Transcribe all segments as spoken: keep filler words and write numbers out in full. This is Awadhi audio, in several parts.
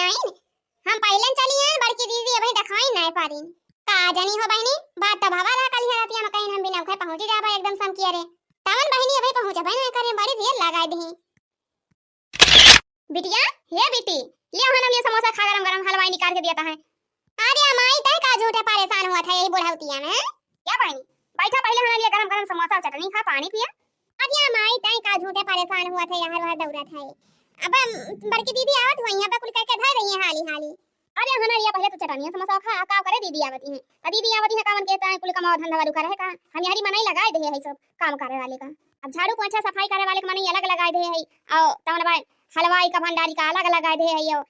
आइन, हम पहिले चली आइन, बड़की दीदी अबहीं देखाई नाहीं पारिन। का जानी हो बहिनी, बात तो भवा रहा कलिया रतिया में कहिन हम बिना उखे पहुँची जाबा एकदम समकिया रे। तवन बहिनी अबहीं पहुँचबे नाहीं करे, बड़ी देर लगाइ दिहीं। बिटिया, हे बिटी, लिया हन ये समोसा खा गरम गरम, हलवाई निकाल के दिया है। अरे माई, तै का झूठे परेशान हुआ था यही बुढ़ौतिया में? क्या बहिनी, बैठा पहिले हन ये गरम गरम समोसा चटनी खा, पानी पिया। अरे माई, तै का झूठे परेशान हुआ था, यहाँ वहाँ दौड़ा था। अब बड़की दीदी आवत हुई, यहाँ पे कुल कह के धर रही है हाली हाली। अरे हना लिया, पहिले तो चटनिया समोसा खा, का करे दीदी आवती हैं? तो दीदी आवती हैं, कावन के ताई कुल कमाओ धंधा वालू करे है का? हम यारी मनई लगाए दे है सब काम करे वाले का। अब झाड़ू पोछा सफाई करे वाले के मनई अलग लगाए दे है, और तवन बा हलवाई का भंडारी का अलग लगाए दे है, और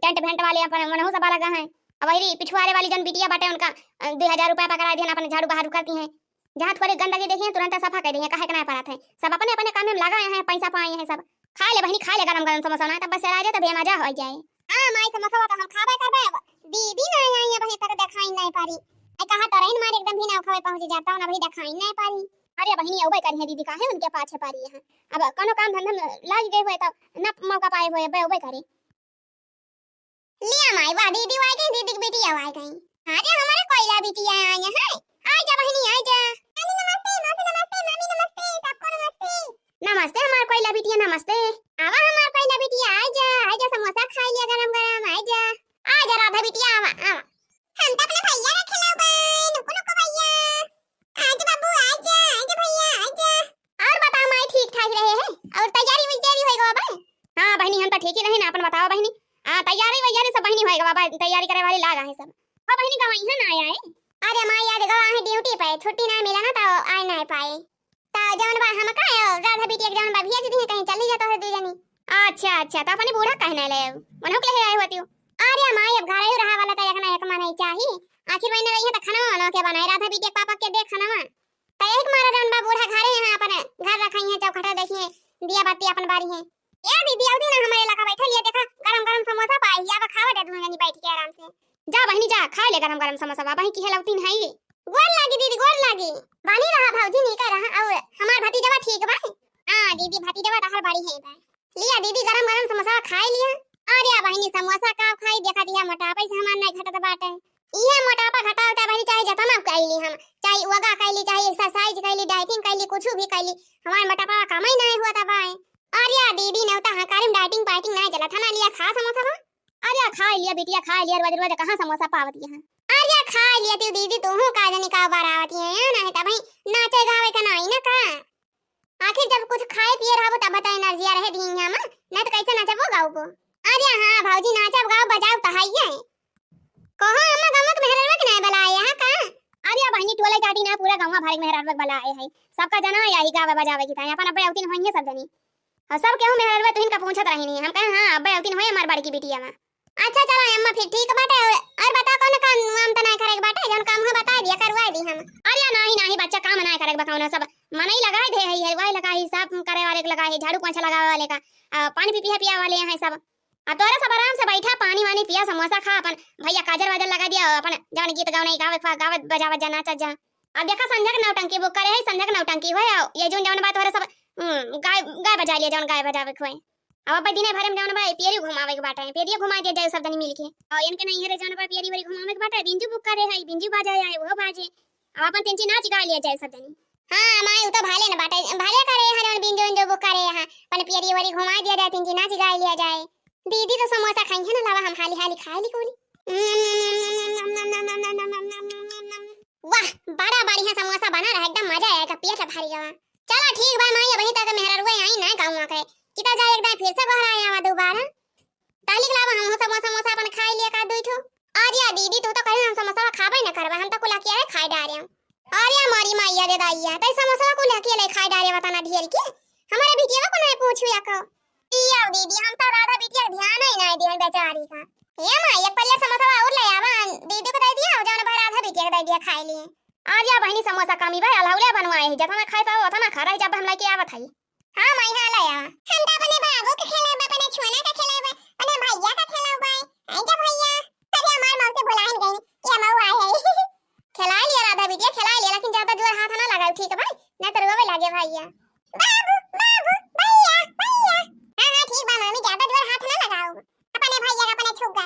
टेंट भेंट वाले अपन मनहु सब अलग हैं। अब वही पिछुआरे वाली जन बिटिया बाटे उनका, अ, दो हजार रुपया पकड़ा दे, अपन झाड़ू बहारू करती हैं। जहाँ थोड़ी गंदगी देखी है, तुरंत सफा कर दी है, काहे के ना परत है। सब अपने अपने काम में लगा हैं, पैसा पाए हैं सब। खा ले बहिनी, खा ले गरम गरम समोसा ना, तब बस राजा तब मजा हो जाए। हाँ माई, समोसा तो हम खाबे करबे। अब दीदी ना आई है, वहीं तक देखाई नहीं पारी। आई कहा तो रहीन मारे एकदम भी ना खावे पहुँच जाता हूँ ना, वही देखाई नहीं पारी। अरे बहिनी, अबे करी है दीदी, काहे उनके पाछे पारी है। अब कोनो काम धंधा में लाग गए हुए तब ना मौका पाए हुए, अबे अबे करे। लिया माई, वाह दीदी आ गई, दीदी की बिटिया आ गई। अरे हमारे कोयला बिटिया आई है। आ जा बहिनी, आ जा। नानी नमस्ते, मौसी नमस्ते, मामी नमस्ते, सबको नमस्ते। नमस्ते हमार कोयला बिटिया, नमस्ते। आवा हमार कोयला बिटिया, आ जा, आ जा, समोसा खाई लिया गरम गरम, आ जा। आ जा राधा बिटिया, आवा, आवा। हम तो अपने भैया का खिलाओ बा, नुकु नुकु भैया। आ जा बाबू, आ जा, आ जा भैया, आ जा। और बताओ माई, ठीक ठाक रहे हैं? और तैयारी वैयारी होएगा बाबा? हाँ बहिनी, हम तो ठीक ही रहे ना, अपन बताओ बहिनी। हाँ, तैयारी वैयारी सब बहिनी होएगा बाबा, तैयारी करे वाली लागा है सब। हाँ बहिनी, गवाई है ना आया है? अरे माई, आज गवा है ड्यूटी पे, छुट्टी ना मिला ना तो आए ना पाए। तो जौन बा हम का, राधा बिटिया के जौन बा भेज दी है, कहीं चली जाता है दू जनी। अच्छा अच्छा, तो अपने बूढ़ा कहने ले, उन्हों के लिए आए होती हो। अरे माई, अब घर ही रहा वाला तो एक ना एक मन ही चाही। आखिर महीने रही है तो खाना वाना के बनाए, राधा बिटिया के पापा के दे खाना। त एक मारा जौन बा बूढ़ा घरे यहाँ अपन घर रखाई है, चौखटा देखी है, दिया बाती अपन बारी है। ए दीदी, अउती ना हमारे इलाका बैठल, ये देखा गरम गरम समोसा पाई, या खावा दे दूँ जनी बैठ के आराम से। जा बहिनी जा, खा ले गरम गरम समोसा बा, बहिनी की हेलौतीन है ये। गोर लागी दीदी, गोर लागी। बानी रहा भौजी, नीके रहा, और हमार भतीजवा ठीक बा? हाँ दीदी, भतीजवा तहार बड़ी है बा। लिया दीदी, गरम गरम समोसा खाए लिया। अरे बहिनी, समोसा का खाई, देखा दिया मोटापा से हमार नहीं घटत बाटे। इहे मोटापा घटावता बहिनी, चाहे जतना कैली हम, चाहे योगा कैली, चाहे एक्सरसाइज कैली, डाइटिंग कैली, कुछ भी कैली, हमार मोटापा कम ही नहीं हुआ था बाय। अरे दीदी, नेवता हकारी में डाइटिंग पाइटिंग नहीं चला था ना, लिया खा समोसा बा। अरे खा लिया बिटिया, खा लिया, रोज रोज कहाँ समोसा पावती है। अरे खा लिया तू दीदी, तू हूँ का जनी का बरावती है, या नहीं तब नाचे गावे का नहीं ना का। आखिर जब कुछ खाए पिए रहबो तब तो एनर्जिया रहे दिन में, नहीं तो कैसे नचबो गाउबो? अरे हाँ भौजी, नाचब गाउब बजाउब तो हइये। कहो अम्मा, गाँव के मेहरारू के नहीं बुलाए यहाँ का? अरे बहिनी, टोले टाटी ना, पूरा गाँव भर के मेहरारू के बुलाए है। सबका जना यही गावे बजावे की था, अपन अब्बे अउतीन होइए सब जनी। और सब केहू मेहरारू तुहिन का पूछत रही नहीं, हम कहे हाँ अब्बे अउतीन होइए हमार बड़की बिटिया में। अच्छा चला अम्मा, फिर ठीक बाटे। और, और बता कौन काम वाम तो नहीं करे के बाटे, जौन काम हो बता दिया, करवाए दी हम। अरे नहीं नहीं बच्चा, काम नहीं करे के बा कौनो, सब मनई लगाए दे है, वही लगा है, साफ करे वाले के लगा है, झाड़ू पोछा लगावे वाले का, आ, पानी पी पिया पिया वाले हैं सब। आ तोहरे सब आराम से बैठा, पानी वानी पिया, समोसा खा, अपन भैया काजर वाजर लगा दिया, अपन जौन गीत गौनई गावे, गावत बजावत जा, नाचत जा। अब देखा संझा के नौटंकी बुक करे है, संझा के नौटंकी होए, ये जौन जौन बात तोहरे सब, हम्म, गाय, गाय बजा लिया, जौन गाय बजावे के होए। अब अब्बे दिने भरे में जौन बा, पियरी घुमावे के बाटे, पियरी घुमा दिया जाए सब जनी मिल के। और इनके नहीं है रे जौन बा, पियरी वरी घुमावे के बाटे, बिंजू बुक करे है, बिंजू बाजे आए, वो बाजे। अब अपन तेंची नाच गा लिया जाए सब जनी। हाँ माई, उ तो भाले न बाटे, भाले करे है जौन बिंजू उंजू बुक करे है, अपन पियरी वरी घुमा दिया जाए, तेंची नाच गा लिया जाए। दीदी तो समोसा खाई है ना, लावा हम हाली हाली खाए ली कोनी। वाह, बड़ा बढ़िया समोसा बना रहा, एकदम मजा आएगा, पेट भर गवा। चला ठीक बा माई, अबही तक मेहरारुए आई ना गाँव के, किता जाए एक दाई फिर से गोहराए आवा दोबारा। तालिक लावा, हमहू समोसा समोसा अपन खाए लिया का दुई ठो। अरे दीदी, तू तो कहीं हम समोसा खाबे न करबा, हम तो कुल अकिया है खाए डारे। अरे मोरी माइया रे दाइया, तई समोसा कुल अकिया ले खाए डारे, बताना ढेर के। हमारे बिटिया को नहीं पूछू या को। ई आओ दीदी, हम तो राधा बिटिया के ध्यान ही नहीं दिहन बेचारी का। ए माई, एक पल्ला समोसा और ले आवा, दीदी को दे दिया, जौन भाई राधा बिटिया के दे दिया खाए लिए। आ जा बहिनी, समोसा कमी बा, अलाउले बनवाए है, जतना खाए पाओ उतना खा रही, जब हम लेके आवत हई। हाँ माई, हाँ ले आवा। हम तो अपने बाबू के खिलाबा, अपने छोना के खिलाबा, अपने भैया के खिलाबा। आई जा भैया, अरे हमार मौसी भुलाइन गई कि हम आए है। खिला लिया राधा बिटिया, खिला लिया, लेकिन ज्यादा जोर हाथ ना लगाओ, ठीक बा? ना तो रोवे लागे भैया। बाबू, बाबू, भैया, भैया। हाँ, हाँ, ठीक बा मामी, ज्यादा जोर हाथ ना लगाओ। अपने भैया का अपने छुग्गा,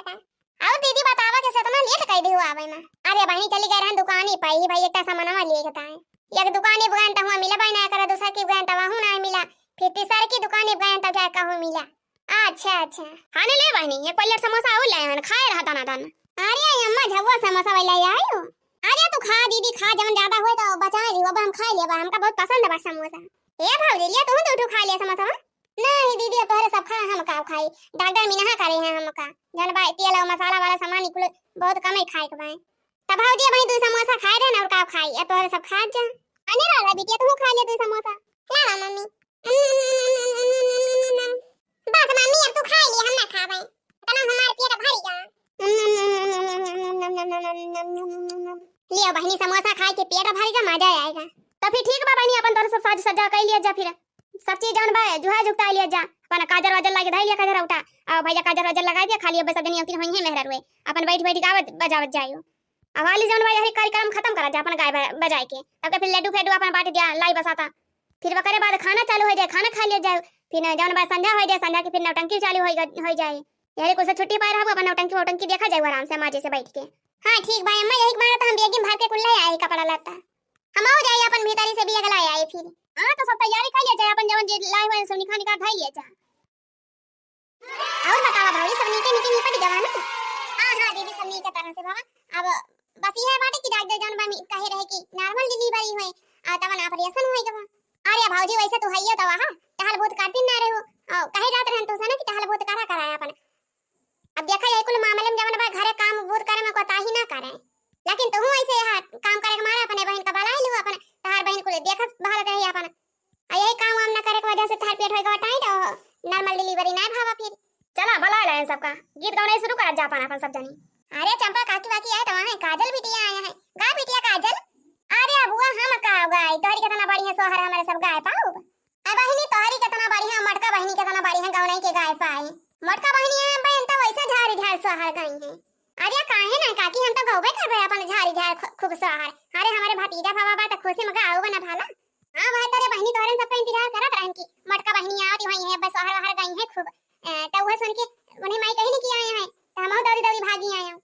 अबे माँ, अरे बहिनी चली गए रहन दुकानी पर ही भाई, एक सामानवा लिए के ताए। एक दुकानी गए त हुआ मिला भाई ना करे, दूसर की गए त वहू ना मिला, फिर तीसर की दुकानी गए त जाए कहूँ मिला। अच्छा अच्छा। हाँ ने ले बहिनी, एक plate समोसा और ले आन, खाए रहा तना तन। अरे अम्मा झबुआ समोसा वाला आई हो। अरे तू खा दीदी खा, जवन ज्यादा होए तो बचाए दी, अब हम खाए लेबा, हमका बहुत पसंद बा समोसा। ए भौजी लिया तू दो ठो खा लिया समोसा। नहीं दीदी अब तोहरे सब खा, हम का खाई, डॉक्टर मिनहा करे हैं हमका, जौन बा तेल और मसाला वाला सामान निकले बहुत कम ही खाए के बाए। तब भौजी भाई दो समोसा खाए रहे ना और का खाई, अब तोहरे सब खा जा। अने वाला बिटिया तू खा ले दो समोसा। ला ला मम्मी। बस मम्मी अब तू खा ले, हम ना खाबे, इतना हमार पेट भरी गा। लियो बहिनी समोसा खाए के पेट भरी गा, मजा आएगा। तो फिर ठीक बा बहिनी, अपन तोर सब साज सज्जा कर लिया जा, फिर सब चीज जौन बा जुहा जुगता लिया जा, अपन काजर वाजर लागे धर लिया काजर उठा, और भैया काजर वाजर लगा दिया, खाली अब सब जनी अवती होई है मेहरा रुए, अपन बैठ बैठ गावत बजावत जायो। अब वाली जौन बा यही कार्यक्रम खत्म करा जा अपन गाय ब-, बजाए के, तब के फिर लड्डू फेड्डू अपन बांट दिया लाई बसाता, फिर ओकरे बाद खाना चालू हो जाए, खाना खा लिया जाए, फिर जौन बा संझा हो जाए, संझा के फिर नौटंकी चालू हो, हो जाए। यही कुछ से छुट्टी पाए रहबो, अपन नौटंकी वोटंकी देखा जाए आराम से मजे से बैठ के। हाँ ठीक बा अम्मा, यही मारा तो हम बेगिन भर के कुल्ला आए कपड़ा लत्ता, हम हो जाए अपन भीतरी से भी अगला आए फिर। हाँ तो सब तैयारी कर लिया जाए, अपन जवन जे लाए हुए सब निखा निखा धर लिया जाए। और बतावा भौजी, सब नीके नीके निपट गवा ना? हाँ हाँ दीदी, सब नीके तरह से बाबा। अब बस यह बाटे कि डॉक्टर जौन बा मी-, कहे रहे कि normal delivery होए, आ तवन operation होए गवा। अरे भौजी, वैसे तू हइयो तो वहाँ टहल बहुत करती ना रहे हो, और कहे जात रहन तू से ना कि टहल बहुत करा कराए अपन। अब देखा यही कुल मामले में जवन बा घरे काम बहुत करे में कोताही ना करे, लेकिन तू ऐसे यहाँ काम करे के मारे अपने बहन का बलाई लू, अपन तहार बहन कुल देखत भालत रही अपन। आ यही काम वाम ना करे के वजह से तहार पेट होई गवा tight, और normal delivery ना भावा फिर। चला, बुला ले इन सबका, गीत गौनाई शुरू करत जा अपन, अपन सब जनी। अरे चंपा, काकी वाकी आए तो वहाँ काजल बिटिया आया है, गा बिटिया काजल। अरे अबुआ, हम का गाई, तोहरी केतना बढ़िया सोहर हमारे सब गाए पाउब। ए बहिनी, तोहरी केतना बढ़िया, मटका बहिनी केतना बढ़िया गौनाई के गाए पाई। मटका बहिनी है बहन, तो वैसे झारी झार सोहर गई है। अरे काहे ना काकी, हम तो गौबे करबे अपन झारी झार खु-, खूब सोहर। अरे हमारे भतीजा भावा बा तो खुशी में गाओ ना भाला। हाँ भाई, तोरे बहिनी तोहरे सबका इंतजार करत रहन की मटका बहिनी आवत हुई है, बस सोहर वहर गई है खूब। ए, तो वह सुन के उन्हें माई कही नहीं कि आए हैं, तो हम दौड़ी दौड़ी भागी आए हैं।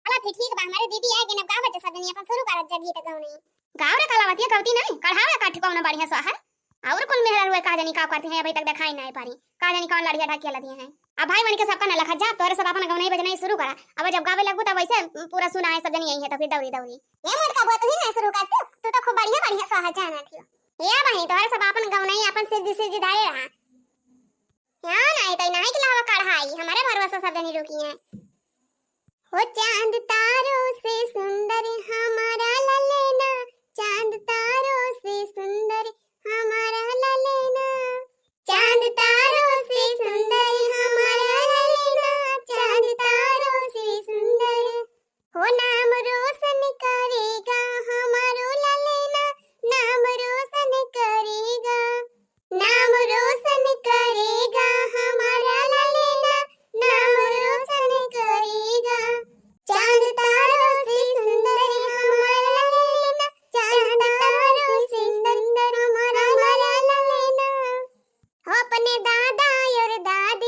चला फिर ठीक बा, हमारे दीदी आए गए, अब गावत जा सब जनी अपन शुरू करत जा गीत गौनी। गाव रे कलावतिया, गवती नहीं, कढ़ावे काठी कौन बढ़िया सोहर। और कुल मेहरा रुए का जानी का करती हैं, अभी तक दिखाई नहीं पारी, का जानी कौन लड़िया ढकिया लदी हैं। अब भाई बन के सबका न लखा जा, तोरे सब अपन गौनाई बजनाई शुरू करा। अब जब गावे लगबू तब वैसे पूरा सुना है सब जनी यही है, तो फिर दौड़ी दौड़ी। ये मटका बुआ, तू ही ना शुरू करती, तू तो खूब बढ़िया बढ़िया सोहर जानत हो। ये बहिनी, तोरे सब अपन गौनाई अपन सिरजी सिरजी धारे रहा। यहाँ नहीं तो नहीं कि लावा कढ़ाई, हमारे भरोसा सब जनी रुकी हैं। हो चांद तारों से सुंदर हमारा ललना, चांद तारों से सुंदर हमारा ललना, चांद तारों से सुंदर हमारा ललना, चांद तारों से सुंदर। हो नाम रोशन करेगा हमारो ललना, नाम रोशन करेगा, नाम रोशन करेगा हमारा ललना, नाम रोशन करेगा। चांद तारों से सुंदर हमारा ललना, चांद तारों से सुंदर हमारा ललना। हो अपने दादा और दादी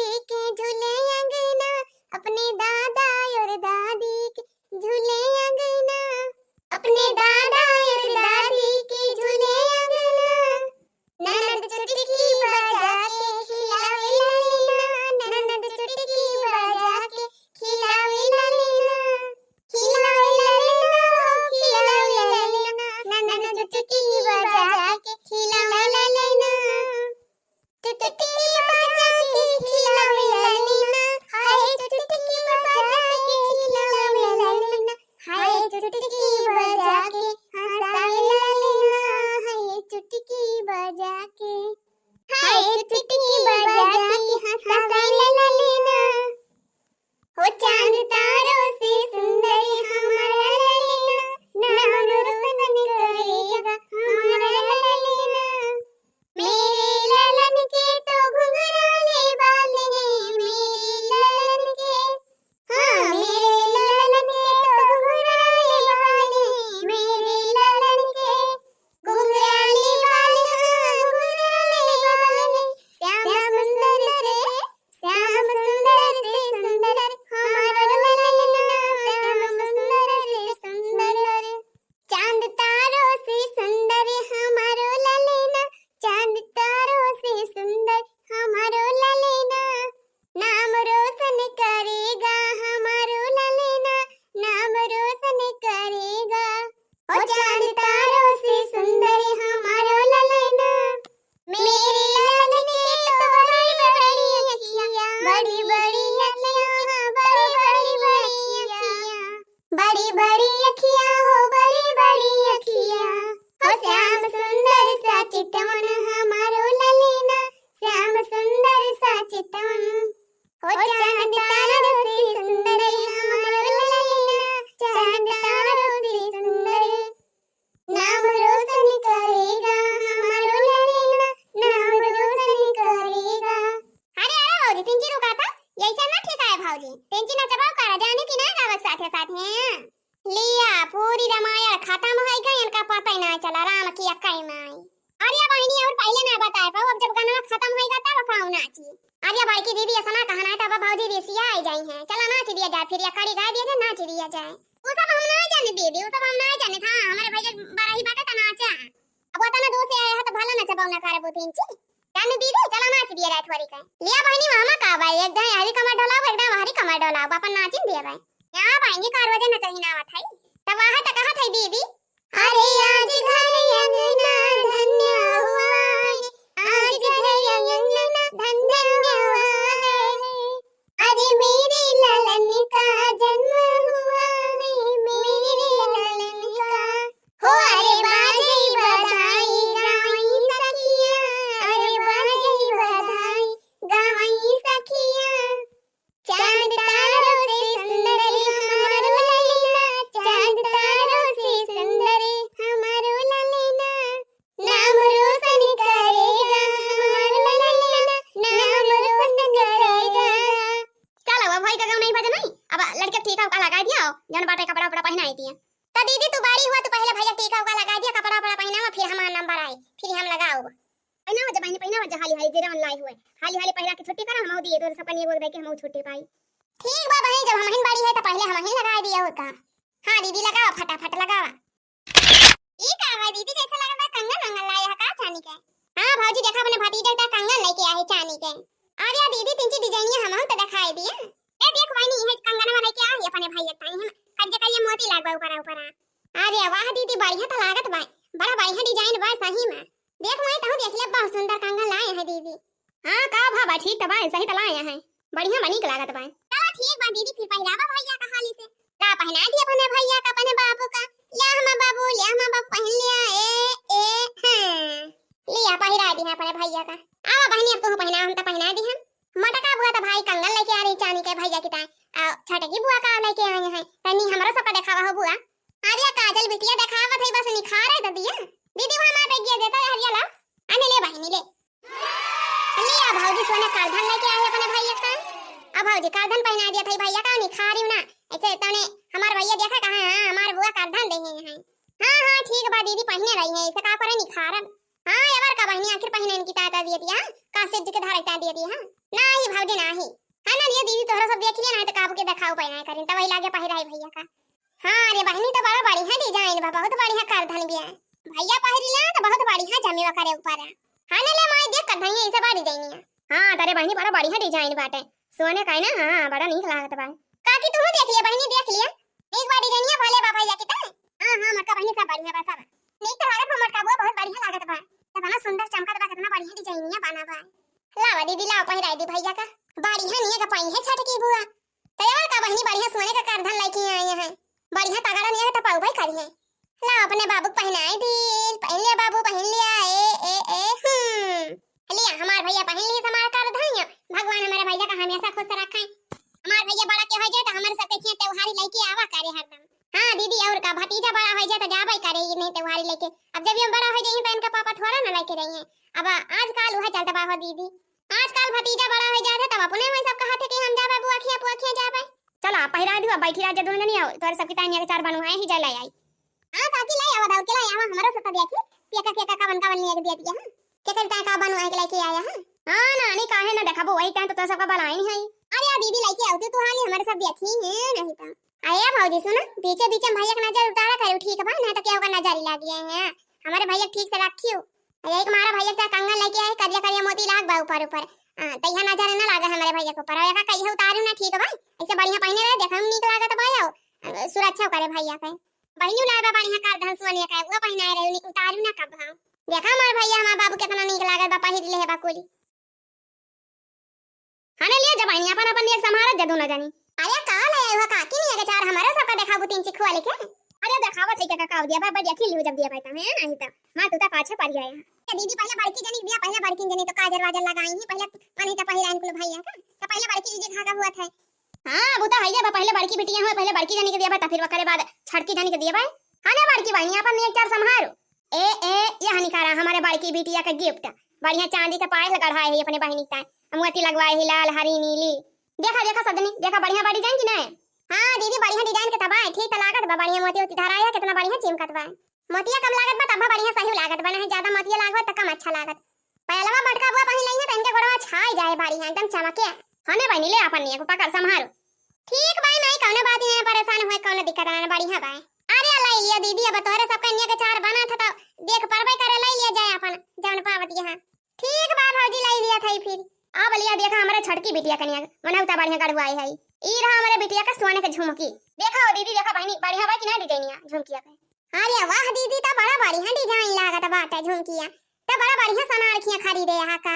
बड़ी बड़ी अखियाँ, बड़ी बड़ी अखियाँ, बड़ी बड़ी अखियाँ हो, बड़ी बड़ी अखियाँ हो, श्याम सुंदर सा चितवन हमारो ललना, श्याम सुंदर सा चितवन हो, चांद तारों से सुंदर हमारो ललना, चांद तारों से सुंदर। नाम रोशन करेगा हमारो ललना, नाम रोशन करेगा। अरे, अरे भौजी, तिनची रुका था, यैसे ना ठीक है भौजी। तिनची नचबो करा, जाने की ना गावक साथे साथे। लिया, पूरी रामायण खतम होइ गई, इनका पता ही ना चला राम की अक्कई माई। अरे बहिनी, और पहिले ना बताए पाओ, अब जब गनवा खतम होइगा तब पाओ नाची। अरे बड़की दीदी, ऐसा ना कहना है, तब भौजी रिसिया आई जाई हैं। चला नाच दिया जाए, फिर या कड़ी गा दिया जाए, नाच दिया जाए। उ सब हम ना जाने दीदी, उ सब हम ना जाने था, हमारे भैया बड़ा ही बाटे त नाचा। अब वो तना दूर से आया है तो भला नचबो ना करबो तिनची। जाने दीदी, चला नाच दिया जाए थोड़ी का। लिया बहिनी, मामा का भाई, एक दाएं हरी कमर डोलाओ, एक दाएं हरी कमर डोलाओ, अपन नाचिन दिया भाई। यहाँ बहिनी का रोजे नचही ना आवत है। तब वहाँ तक कहा था दीदी, अरे आज घर अंगना धन्य हुआ है, आज घर अंगना धन्य हुआ है। अरे मेरे ललन का जन्म हुआ है, मेरे ललन का। हो अरे बाजे बधाई गाई सखिया, अरे बाजे बधाई गाई सखिया। चांद तारों से सुंदर हमारो ललना, चांद तारों से सुंदर हमारो ललना। नाम रोशन करेगा हमारो ललना, नाम रोशन करेगा। चलो, अब भाई का गाँव नहीं बजे नहीं, अब लड़के ठीक है, का लगा दिया, जौन बाटे कपड़ा उपड़ा पहनाई दिया। तो दीदी तू बड़ी हुआ, तू पहले भैया टीका उका लगा दिया, कपड़ा उपड़ा पहनावा, फिर हमार नंबर आए, फिर हम लगाओ। पहनावा जा बहिनी, पहनावा जा हाली हाली, जे जवन लाई हुए, हाली हाली पहिरा के छुट्टी करा, हम दिए तोरे सबका निये दे के हम छुट्टी पाई। ठीक बा बहिनी, जब हमहिन बड़ी है तो पहले हमहिन लगा दिया होता। हाँ दीदी लगावा, फटाफट लगावा। ई का है दीदी, जैसे लगत बा कंगन वंगन लाए है का चांदी के? हाँ भौजी, देखा अपने भतीजा का कंगन लेके आए चांदी के। अरे दीदी, तिनची डिजाइनिया हमहू तो दिखाई दिया। ए देख बहिनी, इहे कंगनवा लेके आए अपने भैया ताई हम। करिया करिया मोती लागबा ऊपरा ऊपरा। अरे वाह दीदी, बढ़िया तो लागत बा, बड़ा बढ़िया डिजाइन बा सही में। देख माई, तहू देख ले, बहुत सुंदर कंगन लाए हैं दीदी। हाँ का भा बा, ठीक तो बा, सही तो लाए हैं, बढ़िया बा, नीक लागत बा। चला ठीक बा दीदी, फिर पहिरावा भैया का हाली से। ला पहिना दी अपने भैया का, अपने बाबू का। ले हमार बाबू, ले हमार बाबू, पहिन लिया। ए, ए, हाँ। लिया, पहिरा दी है अपने भैया का। आवा बहिनी, अब तू पहिना, हम तो पहिना दी हम। मोटका बुआ तो भाई कंगन लेके आ रही चांदी के भैया की ताई। आ छोटकी बुआ का लेके आई हैं, तनी हमरो सबका देखावा हो बुआ। अरे काजल बिटिया देखावत है, बस निखार है ददिया। दीदी वो हमार बैग दे देता है, हरिया ला। आने ले बहिनी ले। लिया भौजी सोने करधन लेके आए अपने भैया का। अब भौजी करधन पहिना दिया था भैया का, निखारी ना। ऐसे तने हमार भैया देखा कहाँ है, हाँ, हमार बुआ करधन दे हैं। हाँ, हाँ, ठीक बा दीदी, पहिने रही है, ऐसे का करे निखारन। हाँ, एवर का बहिनी आखिर पहिने इनकी ताता दिए दिया, हाँ? का सिर के धारा तार दिए दिया, हाँ? नाही भौजी नाही। हाँ ना, ये दीदी तोहरा सब देख लिया ना, तो काबू के देखाऊ पहिना करिन, तब वही लागे पहिराई भैया का। हाँ रे बहिनी, तो बड़ा बढ़िया डिजाइन बा, बहुत बढ़िया करधन भी है। भैया पहिरिला तो बहुत बढ़िया जमेवा करे ऊपर है। हाँ ना ले माई, देख करधनिया ऐसे बड़ी डिजाइन है। हाँ, तारे बहिनी बड़ा बढ़िया डिजाइन बाटे। सोने का है ना, हाँ, बड़ा नीक लागत बा। काकी तू देख लिया बहिनी, देख लिया। नीक बा डिजाइनिया भले बा भैया की तो। हाँ, हाँ, मोटका बहिनी सब बढ़िया बा सब। नीक तो लागत बा मोटका बुआ, बहुत बढ़िया लागत बा। कितना सुंदर चमकत बा, कितना बढ़िया डिजाइनिया बना बा। लावा दीदी, लावा पहिराई दी भैया का। बढ़िया निये का पाई है छोटकी बुआ। तैयार का बहिनी, बढ़िया सोने का करधन लेके आई हैं, बढ़िया तगड़ा निये का तपाऊ भाई करी है। ला अपने बाबू के पहिनाई दी, पहिन लिया बाबू, पहिन लिया। ए, ए, ए, हम्म। लिया हमार भैया पहिन ली हमार करधन। भगवान हमारे भैया का हमेशा खुश रखे। हमार भैया बड़ा के हो जाए तो हमारे सबके खिया त्योहारी लेके आवा करे हरदम। हाँ दीदी, और का, भतीजा बड़ा हो जाए तो जाबे करे ये नहीं त्योहारी लेके। अब जब ये बड़ा हो जाए तो इनका पापा थोड़ा ना लेके रही हैं। अब आजकल वह चलता बा हो दीदी, आजकल भतीजा बड़ा हो जात है, तब अपने में सब कहत है कि हम जाबे बुआ खिया, बुआ खिया जाबे। चला, पहिरा दियो, बैठी रह जा दोनों जनी, आओ, तोरे सबकी ताई निया के चार बनू है, ही जा ले आई। हाँ, काकी ले आवा, दौड़ के ले आवा, हमरो से तो देखी, केका, केका, कवन, कवन निया के दिया दिया, हाँ? केकर ताई का बनू है के लेके आया, हाँ? हाँ, नानी, काहे ना देखाबो, वही टाइम तो तोरे सबका बनाई नहीं है। अरे, आ दीदी लेके आओ, तू, तू हाली हमारे सब देखी है, नहीं तो। अरे भौजी सुन, बीचे बीचे में भैया के नजर उतारा करू, ठीक बा, नहीं तो केहू का नजर ही लाग गए हैं। हमारे भैया ठीक से रखियो, यही के मारा भैया के कंगन लेके आए, करिया करिया मोती लाग बा ऊपर ऊपर। हाँ, तो यहाँ नजर ना लागे हमारे भैया के ऊपर। और एका कहिए उतारू ना, ठीक बा, ऐसे बढ़िया पहिने रहे, देखे में नीक लागत बा, आओ, अ, सुरक्षा करे भैया के। बहिनी लाए बा बढ़िया करधन सोने का, वो पहिनाए रहे, नी-, उतारू ना कब हम। देखा हमारे भैया, हमारे बाबू कितना नीक लागत बा, पहिर ले बा कुली। हाँ ना, लिया जा बहिनी, अपन अपन नेग सम्हारत जा दोनों जनी। अरे का ले आई हो काकी, नेग चार हमरो सबका देखाबू तीन चिखुआ लेके। अरे देखावत है का, का दिया बा, बा देखी लियो जब दिया बा त, हैं, नहीं त मार तू त पाछे पड़ जाए। ए दीदी, पहले बड़की जनी के दिया, पहले बड़की जनी तो काजर वाजर लगाई ही, पहले मने त पहिराइन कुल भैया का, त पहले बड़की जी धागा हुआ था। हाँ, वो तो है बा, पहले बड़की बिटिया हुआ, पहले बड़की जनी के दिया बा, त फिर ओकरे बाद छड़की जनी के दिया बा। हाँ ना बड़की बहिनी, अपन नेग चार सम्हारो। ए, ए, यह निकारा हमरे बड़की बिटिया का गिफ्ट। बढ़िया चांदी का पायल गढ़ाए है अपने बहिनी का। मोती लगवाए है लाल, हरी, नीली। देखा, देखा सजनी, देखा बढ़िया बा डिजाइन कि नहीं? हाँ दीदी, बढ़िया डिजाइन के तबा है, ठीक त लागत बा, बढ़िया मोती उती धराए है, कितना बढ़िया चिमकत बा। मोतिया कम लागत बा, तब बढ़िया सही लागत बा, नहीं ज्यादा मोतिया लागत त कम अच्छा लागत। पायलवा मटका बुआ पहिन लइहे त इनके गोड़वा छाई जाए बढ़िया, एकदम चमके। हने बहिनी, ले अपन नेग पकड़ सम्हारो। ठीक बा, नहीं कौनो बात नहीं, परेशान होए कौनो दिक्कत ना, बढ़िया बा। अरे ले लिया दीदी, अब तोहरे सबके नेग चार बना था तो देख परबे करे, ले लिया जाए अपन जौन पावत यहाँ। ठीक बा भौजी, ले लिया था फिर। अब लिया देखा हमरे छड़की बिटिया के नेग, मनौता बढ़िया गढ़वाई है। ई रहा हमरे बिटिया का सोने के झुमकी। देखा हो दीदी, देखा बहिनी, बढ़िया बा कि ना डिजाइनिया झुमकिया के? अरे वाह दीदी, त बड़ा बढ़िया डिजाइन लागत बाटे झुमकिया। त बड़ा बढ़िया सोनार खिया खरीदे यहाँ का।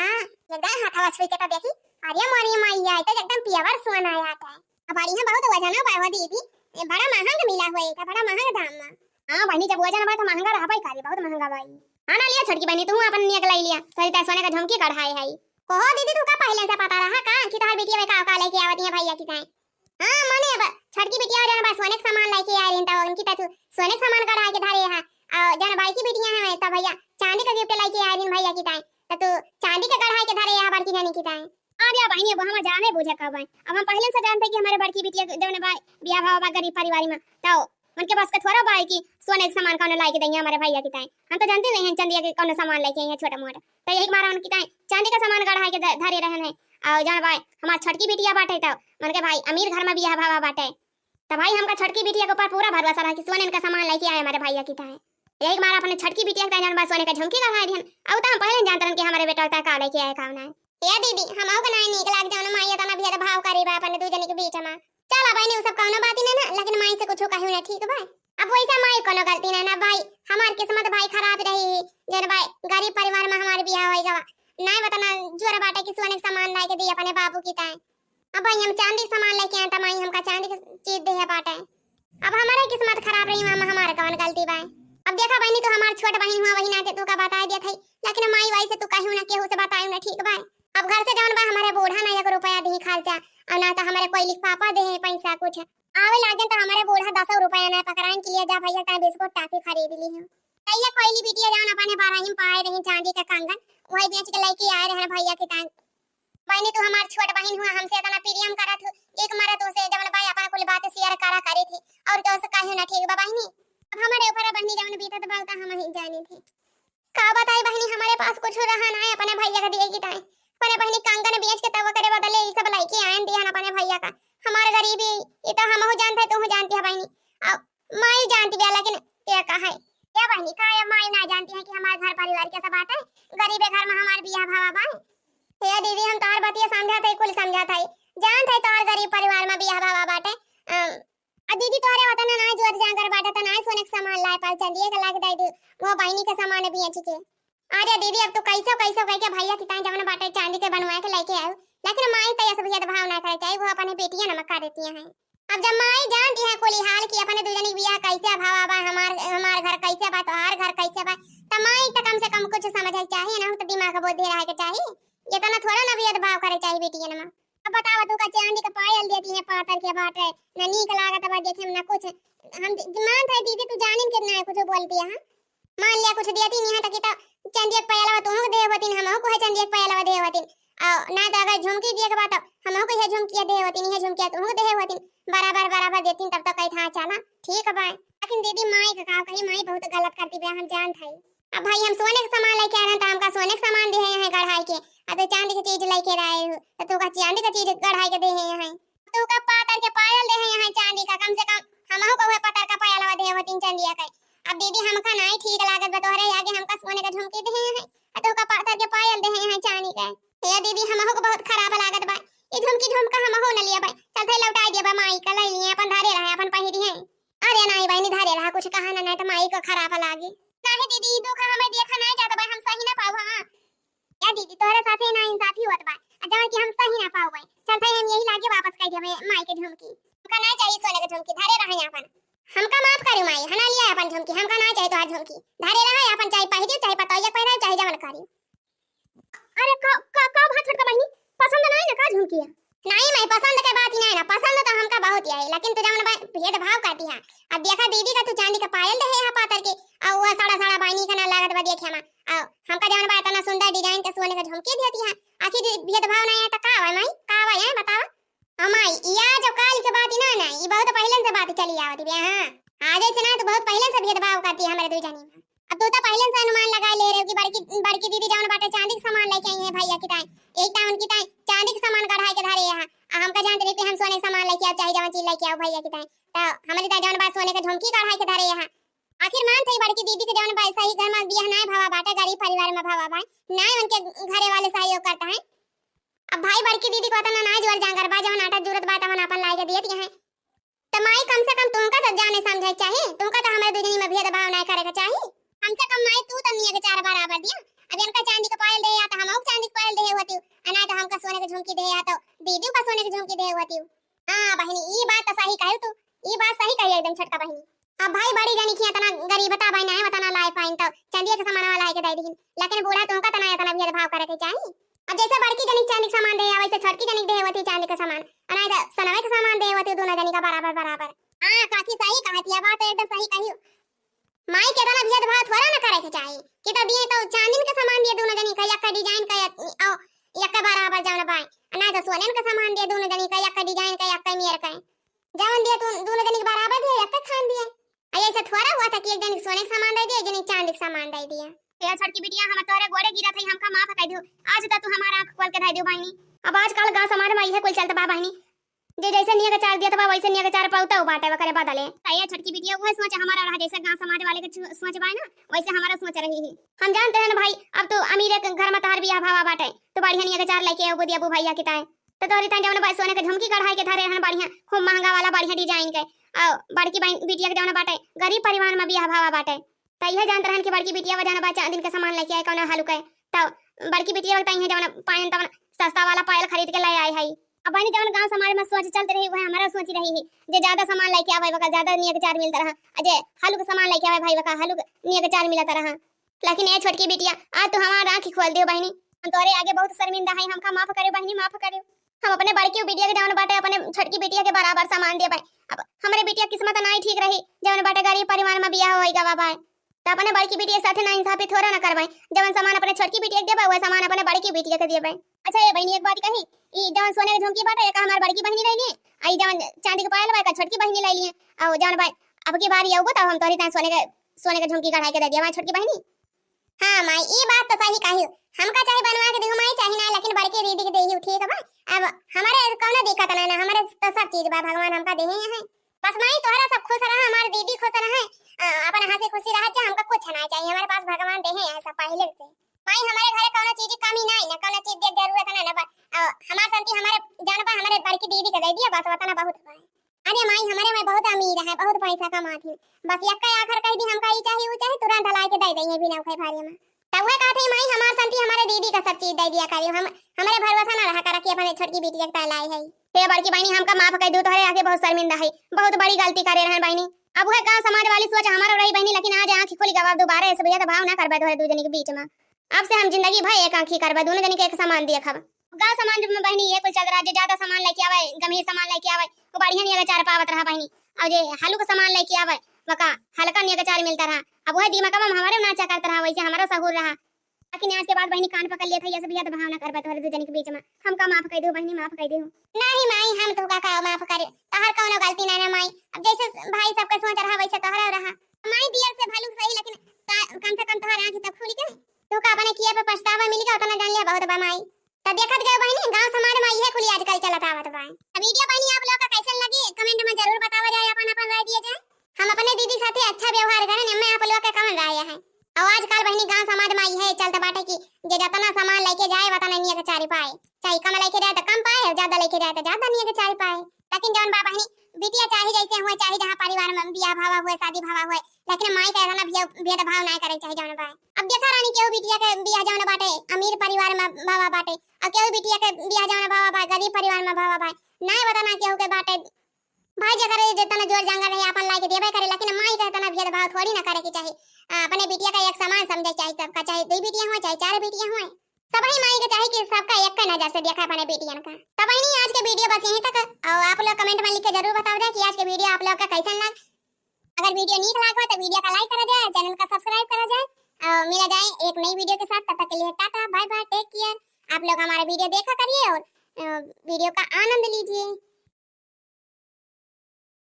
एकदम हाथवा छुई के त देखी। अरे मोरी मैया, ई त एकदम pure सोना आटे। अब बढ़िया बहुत वजन बा हो दीदी। ए, बड़ा महंग मिला हुआ, ई त बड़ा महंग दाम में। हाँ बहिनी, जब वजन बा त महंगा रहबे करी, बहुत महंगा बा ई। हाँ ना लिया छोटकी बहिनी, तू अपन नेग लाई लिया। तोरी त सोने का झुमकी कढ़ाई है। कहो दीदी, तू का पहले से पता रहा का कि तोहर बिटिया में का का लेके आवत है भैया की ताई? हाँ, मने अब छोटकी बिटिया जौन बा सोने के सामान लेके आए रही, त उनकी त तू सोने के सामान गढ़ा के धरे हा। और जौन बड़की बिटिया है त भैया चांदी का गिफ्ट लेके आए रही भैया की ताई, त तू चांदी का गढ़ा के धरे हा बड़की जानी की ताई। अरे बहिनी, अब हम जाने बूझे कब है, अब हम पहले से जानते कि हमारे बड़की बिटिया के जौन बा बियाह भवा बा गरीब परिवार में, तो उनके बस के थोड़ा बा कि सोने के सामान कौनो लाई के दइया हमारे भैया की ताई। हम तो जानते नहीं हैं चंदिया के कौनो सामान लेके आई है छोटा मोटा, तो यही मारा उनकी ताई चांदी का सामान गढ़ा के ध-, धरे रहन है। और जौन बा हमार छोटकी बिटिया बाटे, तो उनके भाई अमीर घर में बियाह भवा बाटे, तो भाई हमका छोटकी बिटिया के ऊपर पूरा भरोसा रहा कि सोने का सामान लेके आए हमारे भैया की ताई। यही मारा अपने छोटकी बिटिया के ताई जौन बा सोने का झुमकी गढ़ा दिहन। और तो हम पहले जानते रहन कि हमारे बेटा का लेके आए का ना। ए दीदी, हमहू के नाई नीक लाग जौन माई इतना भेदभाव करी बा अपने दू जनी के बीच में। चला बहिनी, उ सब कौनो बात ही नहीं ना, लेकिन माई से कुछ कहू ना, ठीक बा? अब वैसा माई कोनो गलती नहीं ना भाई, हमार किस्मत भाई खराब रही, जौन भाई गरीब परिवार में हमार बियाह होई गवा। नहीं बता ना जोर बाटे कि सोने के सामान लाई के दी अपने बाबू की ताई। अब भाई हम चांदी के सामान लेके आए त माई हमका चांदी के चीज दे बाटे। अब हमारे किस्मत खराब रही, हम हमार कौन गलती बा? अब देखा बहिनी, तू हमार छोट बहिन हुआ, वही नाते तू का बता दिया था, लेकिन माई वैसे तू कहू ना, केहू से बतायू ना, ठीक बा? अब घर से जौन बा हमारे बूढ़ा ना एक रुपया दी खर्चा, और ना तो हमारे कोई लिख पापा दे पैसा कुछ। आवे लागेन तो हमारे बूढ़ा दसो रुपया ना पकड़ाइन के लिए जा भैया ताई बिस्कुट टाफी खरीद ली हूँ। कहिया कोयली बिटिया जौन अपने बारही में पाए रही चांदी का कंगन, वही बेच के लेके आए रहे भैया की ताई। बहिनी, तू हमार छोट बहिन हुआ, हमसे इतना प्रेम करत हु, एक मरद उसे जवन बा अपन कुल बात share करा करी थी, और केहू से कहियो ना, ठीक बा बहिनी? अब हमारे ऊपर बहिनी जवन बीतत बा, उ त हम ही जानी थी। का बताई बहिनी, हमारे पास कुछ रहा ना है अपने भैया का दिए की ताई। अपने बहिनी कंगन बेच के तब करे बदले ई सब लइके आयन दिहन अपने भैया का। हमार गरीबी, ई तो हमहू जानत है, तूहू जानती है बहिनी। अब माई जानती बा, लेकिन के कहे? ए बहिनी, का ये माई ना जानती है कि हमार घर परिवार कैसा बात है? गरीबे घर में हमार बियाह भवा बा। हे दीदी, हम तोहार बतिया समझत हई, कुल समझत हई। जानत हई तोहार गरीब परिवार में बियाह भवा बाटे। अम, आ दीदी तोहरे वतन ना जोत जांगर बाटे त ना सोने के सामान लाए पाल, चंदिये के लाके दे दी। वो बहिनी के सामान बेच के। अरे दीदी, अब तू कैसे कैसे कह के भैया की ताई जवन बाटे चांदी के बनवा के लेके आऊ, लेकिन माई तो ऐसे भेदभाव ना करे चाहिए, वो अपने बेटिया नमक कर देती हैं। अब जब माई जानती है कुली हाल कि अपने दुजनी के बियाह कैसे भवा बा, हमार, हमार घर कैसे बा, तोहार घर कैसे बा, त माई त कम से कम कुछ समझे चाहिए ना, तो दिमाग बुद्धि रहे के चाहिए। इतना थोड़ा ना भेदभाव करे चाहिए बेटियन में। अब बतावा, तू का चांदी का पायल देती है, पातर के बाटे, ना नीक लागत बा देखे में, ना कुछ। हम ज-, मानत है दीदी, तू जानिन के ना कुछ बोलती है, हाँ? मान लिया कुछ देती नहीं है, तो की तो चांदी एक पायलवा तुहू के देहे होतीन, हमहू को है चांदी एक पायलवा देहे होतीन। और ना तो अगर झुमकी दिए के बात, तो हमहू को है झुमकिया देहे होतीन, ये झुमकिया तुहू के देहे होतीन। बराबर, बराबर देतीन, तब तो कही था, "चला, ठीक बा।" लेकिन दीदी, माई का का कही, माई बहुत गलत करती बा, हम जानत हई। अब भाई, हम सोने के सामान लेके आए रहन, त हमका सोने के सामान दिहे हैं गढ़ाई के, आ तो चांदी के चीज लेके आए हो, तो तू का चांदी के चीज गढ़ाई के दिहे हैं, तू का पातर के पायल दिहे हैं चांदी का, कम से कम हमहू को है पातर का पायलवा दिहे होतीन चांदिया के। अब दीदी, हमका नाई ठीक लागत बा, तोहरे आगे हमका सोने के झुमकी दिहे हैं, आ तू का पातर के पायल दिहे हैं चांदी के। हे दीदी, हमहू को बहुत खराब लागत बा, ई झुमकी झुमका हमहू न लिया बा, चल थे लौटाई दिया बा माई का, ले लिए अपन धरे रहे, अपन पहिरी है। अरे नाई बहिनी, धरे रहा, कुछ कहा ना, नाई तो माई को खराब लागी। नाहीं दीदी, ई दुख हमें देखा नाई जात बा, हम सही ना पाऊ, हाँ। या दीदी, तोहरे साथे नाइंसाफी होत बा। जवन कि हम सही ना पाउबे। चलत हई हम यही लागे वापस कइ देबे माई के झुमकी। हमका ना चाही सोने के झुमकी, धरे रहे आपन। हमका माफ करिउ माई, हना लिया आपन झुमकी, हमका ना चाही तोहार झुमकी। धरे रहे आपन, चाहे पहिरिउ, चाहे पतोहिया पहिराउ, चाहे जवन करिउ। अरे का, का, का बात छोटका बहिनी, पसंद नाहीं ना का झुमकिया? नाहीं माई, पसंद के बात ही नाहीं ना, पसंद तो हमका बहुत ही आई, लेकिन तू जवन बा भेदभाव करती है। अब देखा दीदी का तू चांदी का पायल देहे है पातर के, अउ वह सड़ा सड़ा बहिनी का ना लागत बा देखे मा, अउ हमका जवन बा इतना सुंदर design के सोने का झुमकी देती है, आखिर भेदभाव नाहीं है तो का हुआ माई, का हुआ है बतावा? अ माई, या जो काल के बात ही ना, ना, ई बहुत पहिलन से बात चली आवत बिया, हाँ। आज ऐसे ना, तू बहुत पहिलन से भेदभाव करती है हमरे दुई जनी में। अब तू तो पहिलन से अनुमान लगा ले रहे हो कि बड़की, बड़की दीदी जवन बाटे चांदी के सामान लेके आई है भैया की ताई। एक ताई उनकी ताई चांदी के सामान गढ़ाई के धरे है। आ हमका जानत रही कि हम सोने के सामान लेके आओ, चाहे जवन चीज लेके आओ भैया की ताई। तो हमरी ताई जवन बा सोने के झुमकी गढ़ाई के धरे है। आखिर मान थे बड़की दीदी के जवन बा सही घर में बियाह नाय भवा बाटे, गरीब परिवार में भवा बा। नाय उनके घरे वाले सहयोग करता है। अब भाई बड़की दीदी को अतना नाय जोर जांगर बा, जवन आटा जरूरत बा तवन आपन लाए के दिए दिए हैं। त माई कम से कम तुमका तो जाने समझे के चाही, तुमका तो हमरे दुजनी में भेदभाव नाय करे के चाही। कम से कम माई तू तो नियक चार बराबर दिया। अब इनका चांदी के पायल दे या तो हम चांदी के पायल दे होती, आ नाय तो हमका सोने के झुमकी दे या तो दीदी का सोने के झुमकी दे होती। हाँ बहिनी, ई बात तो सही कहू तू, ई बात सही कही एकदम छोटका बहिनी। अब भाई बड़ी जनी की इतना गरीबता बहिन है, उतना लाए पाइन तो चांदी के सामान वाला है के दे दीन, लेकिन बूढ़ा तुमका तना इतना भेदभाव करे के चाही। अब जैसे बड़की जनी चांदी के सामान दे, वैसे छोटकी जनी के दे होती चांदी के सामान, अनाई तो सोनवे के सामान दे होती दोनों जनी का बराबर बराबर। हाँ काकी सही कहती है, बात तो एकदम सही कही। माई के इतना भेदभाव थोड़ा ना करे के चाही कि तो दिए तो चांदिन के सामान दिए दोनों जनी का, एक design का, एक, औ, एक बराबर जौन बाय, अनाई तो सोनन के सामान दिए दोनों जनी का, एक design का, एक मेर का। जवन दिए तू दोनों जनी के बराबर दिए, एक खान दिए। आ ऐसे थोड़ा हुआ था कि एक जनी के सोने के सामान दे दिए, एक जनी के चांदी के सामान दे दिए। ए छोटकी बिटिया, हम तोहरे गोड़े गिरत हई, हमका माफ कर दियो। आज तो तू हमारा आँख खोल के धर दियो बहिनी। अब आजकल गाँव समाज में इहे कुल चलत बा बहिनी, जे जैसे नियक चार दियत बा वैसे नियक चार पौता बाटे ओकरे बदले। ए छोटकी बिटिया, उहे सोच हमारा रहा, जैसे गाँव समाज वाले के छु-, सोच बा ना, वैसे हमारा सोच रही है। हम जानते हैं ना भाई, अब तू अमीर एक घर में तोहर बियाह भावा बाटे, तो बढ़िया नियक चार लेके अबू दियबू भैया की ताए। तो तोहरी ताई जौन बा सोने के झुमकी गढ़ाई के धरे रहन बढ़िया, खूब महंगा वाला बढ़िया design के। और बड़की बहन बिटिया के जौन बाटे गरीब परिवार में बियाह भावा बाटे। त इहे जानत रहन कि बड़की बिटिया जौन बा चांदिन के सामान लेके आए कौनो हलुक है। तो बड़की बिटिया के ताई है जौन पायन तवन सस्ता वाला पायल खरीद के ले आए है। अब बहनी जौन गाँव समाज में सोच चलत रही वह हमारा सोच रही है, जे ज्यादा सामान लेके आवे वका ज्यादा नियक चार मिलत रहा, आ जे हलुक सामान लेके आवे भाई वका हलुक नियक चार मिलत रहा। लेकिन ए छोटकी बिटिया, आज तू हमार आँखी खोल दियो बहिनी। हम तोरे आगे बहुत शर्मिंदा हई, हमका माफ करियो बहिनी, माफ करियो। हम अपने बड़की बिटिया के जौन बाटे, अपने छोटकी बिटिया के बराबर सामान देबे। अब हमरे बिटिया किस्मत नाई ठीक रही, जौन बाटे गरीब परिवार में बियाह होई गवा बाय। त अपने बड़की बिटिया के साथे नाइंसाफी थोड़ा ना करबे। जवन सामान अपने छोटकी बिटिया के देबे, वह सामान अपने बड़की बिटिया के देबे। अच्छा ए बहिनी, एक बात कही, ई जवन सोने के झुमकी बाटे, एका हमार बड़की बहिनी ले लिए, आ ई जवन चांदी के पायल बा, एका छोटकी बहिनी ले लिए। आ जवन बा, अब की बार ये होगो, तब हम तोरी ताई सोने के, सोने के झुमकी गढ़ाई के दे दिया, हमार छोटकी बहिनी। हाँ माई, ई बात तो सही कही। हमका चाहे बनवा के देहु माई, चाहे ना, लेकिन बड़की दीदी के देहु, ठीक बा। अब हमारे कौनो दिक्कत ना, ना, हमारे तो सब चीज बा, भगवान हमका देहे हैं। बस माई तोहरा सब खुश रहा, हमार दीदी खुश रहे, अ, अपन हंसी खुशी रह जा, हमका कुछ ना चाहिए, हमारे पास भगवान देहे हैं सब पहले से। माई हमारे घरे कौनो चीज की कमी ना, ना कौनो चीज की जरूरत ना, ना बा-, अ, हमार संती हमारे जान बा, हमारे बड़की दीदी के दे दिया, बस उतना बहुत बा। अरे माई, हमरे माई बहुत अमीर है, बहुत पैसा कमात ही। बस यक्का आखर कह दी, हमका ई चाही, ऊ चाही, तुरंत लाई के दे देइहे बिना उखे भारी में। तब वह कहत ही, माई, हमार संती हमरे दीदी का सब चीज दे दिया करियो, हम, हमरे भरोसा ना रहा करा कि अपने छोटकी बिटिया के ताई लाई है। हे बड़की बहिनी, हमका माफ कर दू, तोहरे आगे बहुत शर्मिंदा है, बहुत बड़ी गलती करे रहन बहिनी। अब वह गाँव समाज वाली सोच हमारो रही बहिनी, लेकिन आज आँख खुल गवा, अब दोबारा ऐसे भेदभाव ना करबे तोहरे दू जनी के बीच में। अब से हम जिंदगी भर एक आँखी करबे, दोनों जनी के एक समान देखब। गाँव समाज में बहिनी ये कुल चल रहा, जे ज्यादा सामान लेके आवे, गंभीर सामान लेके आवे, वो बढ़िया नियक चार पावत रहा बहिनी। और जे हल्का सामान लेके आवे, वका हल्का नियक चार मिलता रहा। अब वह दिमाग में हमारे नाचा करता रहा, वैसे हमारा सहूर रहा। लेकिन आज के बाद बहिनी कान पकड़ लिया था, ये सब याद भावना करबे तोहरे दू जनी के बीच में। हमका माफ कर दो बहिनी, माफ कर दो। नहीं माई, हम तो का, का माफ करे, तोहर कौनो गलती ना, ना माई। अब जैसे भाई सबके सोच रहा वैसे तोहरा रहा। माई दियर से भलुक सही, लेकिन का, कम से कम तोहर आँख तो खुली के। तोहका अपने किया पे पछतावा मिल गया, उतना जान लिया बहुत बा माई। त देखत गए बहिनी, गाँव समाज में इहे कुली आजकल चलत आवत बा। त वीडियो बहिनी आप लोग का कैसन लगी, comment में जरूर बतावा जाए, अपन अपन राय दिया जाए। हम अपने दीदी साथे अच्छा व्यवहार करें, एमे आप लोग के कौन राय है? और आजकल बहिनी गाँव समाज में इहे चलत बाटे कि जे जतना सामान लेके जाए, वतना नियक चारी पाए, चाहे कम लेके जाए तो कम पाए, और ज्यादा लेके जाए तो ज्यादा नियक चारी पाए। लेकिन जौन बा बहिनी, बिटिया चाहे जैसे हुए, चाहे जहाँ परिवार में बियाह भावा हुए, शादी भावा हुए, लेकिन माई का इतना भे-, भेदभाव नाहीं करे चाही जौन बा। अब देखा रानी, केहू बिटिया के बियाह जौन बाटे अमीर परिवार में भावा बाटे, और केहू बिटिया के बियाह जौन भावा बा गरीब परिवार में भावा बा, नाहीं बताना केहू के बाटे। भाई जेकर जितना जोर जांगर रहे आपन लाइके देबे करे, लेकिन माई का इतना भेदभाव थोड़ी ना करे के चाही। आ, अपने बिटिया का एक समान समझे चाही सबका, चाहे दो बिटिया हुए चाहे चार बिटिया हुए, सबही माई के चाही कि सबका एक नजर से देखा अपने बिटियन का। तब बहिनी आज के वीडियो बस यहीं तक, और आप लोग कमेंट में लिख के जरूर बताओ जाए कि आज के वीडियो आप लोग का कैसन लग। अगर वीडियो नीक लाग हो तो वीडियो का लाइक करा जाए, चैनल का सब्सक्राइब करा जाए, और मिला जाए एक नई वीडियो के साथ। तब तक के लिए tata, bye bye, take care. आप लोग हमारा वीडियो देखा करिए और, अ, वीडियो का आनंद लीजिए।